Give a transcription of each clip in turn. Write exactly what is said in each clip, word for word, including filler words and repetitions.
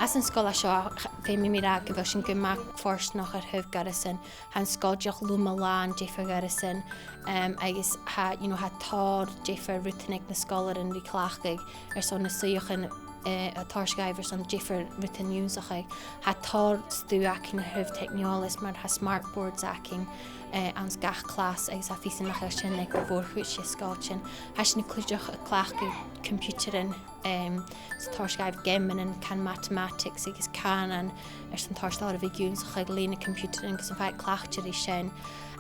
Anns an sgoil a seo, ch-, feumaidh mi ràdh gu bheil sinn gu math fortanach air thaobh goireasan. Tha an sgoil dìreach loma-làn diofar ghoireasan, em, agus tha, you know, tha tòrr diofar rudan aig na sgoilearan ri chleachdadh airson na suidheachaidhean, eh, a tha a' toirt dhaibh airson diofar rudan ionnsachadh. Tha tòrr stuth againn a thaobh teicneòlas, mar tha smartboards againn, eh, anns gach clas, agus tha fios againn nach eil sin aig a' mhòr-chuid de sgoiltean. Tha sinn cuideachd a' cleachdadh computairean, em, 's a' toirt dhaibh geamannan, can mathematics agus cànan airson toirt orra a bhith ag ionnsachadh le na computairean agus am faigh cleachdte ri sin.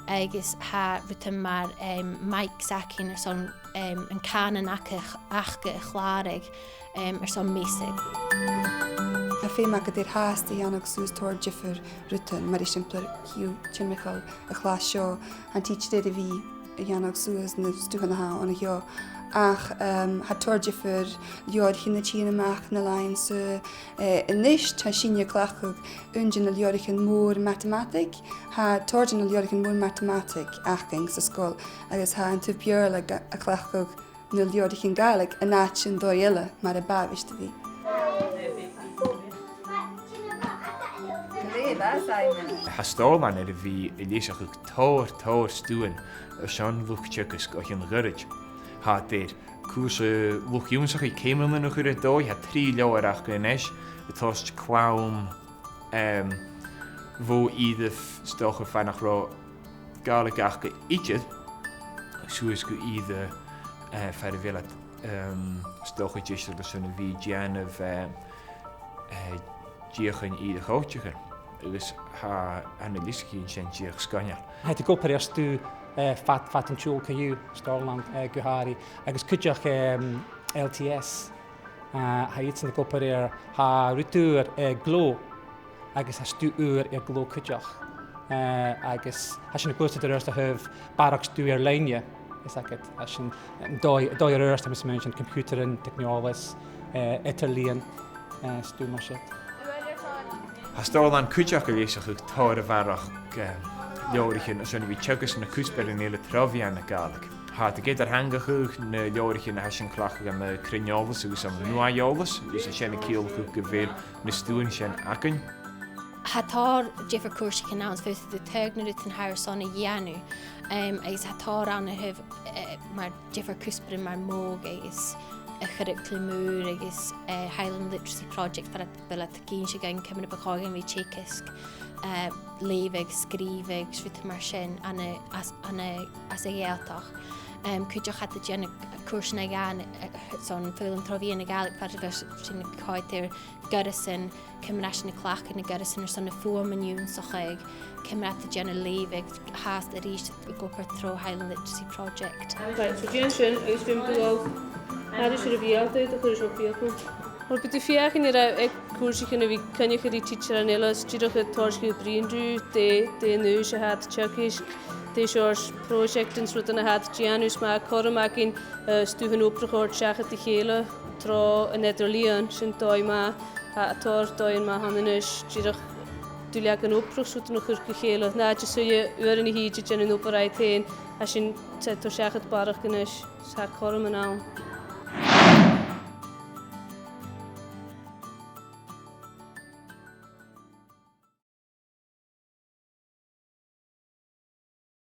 Agus tha rudan mar, em, mics againn airson, em, an cànan aca, aca a chlàradh, em, airson measadh. Tha feum agad air fhathast a dhèanamh suas tòrr diofar rudan, mar eisimpleir, chì thu timcheall a' chlas seo, tha an tidsear air a bhith a' dèanamh suas na stuthan a tha ann a sheo. Ach, em, tha tòrr diofar leabhraichean a' tighinn a-mach na làithean-sa, eh, a-nis, tha sinne a' cleachdadh aon de na leabhraichean mòr matamataig, tha tòrr de na leabhraichean mòr matamataig againn sa sgoil, agus tha an taobh Beurla ga-, a' cleachdadh na leabhraichean Gàidhlig an àite an dòigh eile mar a b' àbhaist a bhith. Glè mhath, Simon. Tha Stòrlann air a bhith a' leasachadh tòrr, tòrr stuthan airson luchd-teagaisg o chionn ghoirid. Tha iad air cùrsa luchd-ionnsachaidh, ceumannan a chur air dòigh, tha trì leabhar aca a-nis, a' toirt clann, em, bho ìre, 's dòcha far nach robh Gàidhlig aca idir, suas gu ìre, eh, far a bheil iad, em, 's dòcha deiseil airson a bhith a' dèanamh, eh, eh, deuchainn ìre chòigeachain, agus tha, tha na leasachadh sin dìreach sgoinneil. Tha iad ag obair air stuth, eh, fad, fad an t-siubhail co-dhiù, Stòrlann, eh, gu h-àraidh, agus cuideachd, em, L T S. Eh, tha iadsan ag obair air, tha rud ùr, eh, Glow, agus tha stuth ùr air Glow cuideachd. Eh, agus tha sin a' còrdadh riutha a thaobh barrachd stuth air-loidhne, is agad, tha sin, eh, dòigh, dòigh air adhart, tha mi a' smaoineachadh, airson computairean, teicneòlas, eh, eadar-lìon, eh, stuth mar sin. Tha Stòrlann cuideachd a' leasachadh tòrr a bharrachd, eh, leabhraichean airson a bhith a' teagasg na cuspairean eile tro mheadhan na Gàidhlig. Tha iad ag eadar-theangachadh na leabhraichean a tha sinn a' cleachdadh ann an cruinn-eòlas agus ann an nuadh-eòlas, agus tha sin a' ciallachadh gu bheil na stuthan sin againn. Tha tòrr diofar chùrsaichean ann, is faodaidh tu taghadh na rudan a tha thu airson a dhèanamh, em, agus tha tòrr ann a thaobh, eh, mar diofar cuspairean mar Mòg agus a' churraicealam ùr agus, eh, Highland Literacy Project, far a bheil iad ag innse dhuinn ciamar a bu chòir dhuinn a bhith a' teagasg, eh, leughadh, sgrìobhadh, agus rudan mar sin ann an, anns, ann an, anns a' Ghàidhealtachd. Em, cuideachd tha iad a' dèanamh cùrsa no dhà, eh, airson foghlam tro mheadhan na Gàidhlig, far a bheil sinn a' coimhead air goireasan, ciamar a tha sinn a' cleachdadh na goireasan airson na fuaimean ionnsachadh, ciamar a tha iad a' dèanamh leughadh, tha iad a-rithist ag obair tro Highland Literacy Project. Right, so dèan sin, agus feumaidh tu a dhol thairis air a' bheul, dè do chuireas seo fiaclan? Uill, bidh tu a' feuchainn air a, aig cùrsaichean a bhith a' coinneachadh ri tidsearan eile, is dìreach a' toirt a' bruidhinn riutha dè, dè an aois a tha iad a' teagasg, dè seòrsa projects is rudan a tha iad a' dèanamh, is ma tha cothrom againn, eh, stuthan obrach a thoirt seachad ri chèile tro an eadar-lìon, sin dòigh math, tha tòrr dòighean math ann a-nis, dìreach duilleagan obrach 's rudan a chur ri chèile. An àite suidhe uairean a thìde a' dèanamh an obair agad fhèin, tha sin, tha e a' toirt seachad barrachd a-nis, 's tha cothrom ann.